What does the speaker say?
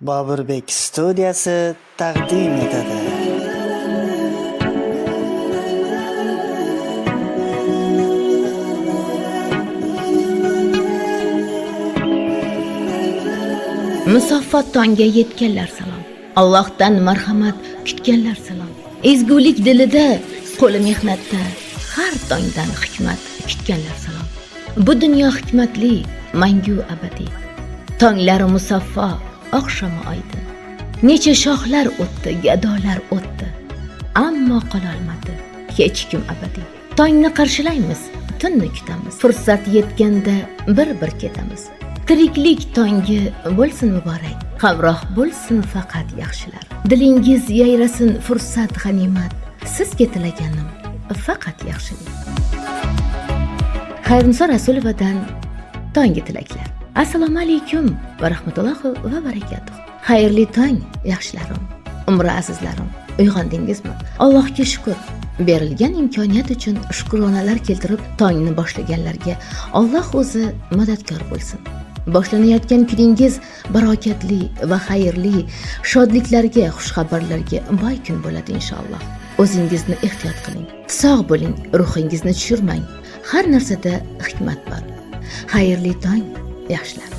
Boburbek studiyasi taqdim etadi. Musaffo tongga yetganlar salom. Allohdan marhamat kutganlar salom. Ezgulik dilida, qo'li mehnatda, har tongdan hikmat kutganlar salom. Bu dunyo hikmatli, mangu abadiy. Tonglari musaffo, oqshomi oydin. Necha shohlar o'tdi, gadolar o'tdi. Ammo qololmadi hech kim abadiy. Tongni qarshilaymiz, tunni kutamiz. Fursat yetganda bir-bir ketamiz. Tiriklik tongi bo'lsin muborak, hamroh bo'lsin faqat yaxshilar. Dilingiz yayrasin, fursat g'animat. Sizga tilaganim faqat yaxshilik. Xayriniso Rasulovadan tongi tilaklar. Assalomu alaykum va rahmatullohi va barakatuh. Xayrli tong, yaxshilarim, umri azizlarim. Uyg'ondingizmi? Allohga shukr. Berilgan imkoniyat uchun shukronalar keltirib tongni boshlaganlarga Alloh o'zi madadkor bo'lsin. Boshlanayotgan kuningiz barokatli va xayrli, shodliklarga, xushxabarlarga boy kun bo'ladi inshaalloh. O'zingizni ehtiyot qiling. Sog' bo'ling, ruhingizni tushirmang. Har narsada hikmat bor. Xayrli tong, yaxshilar.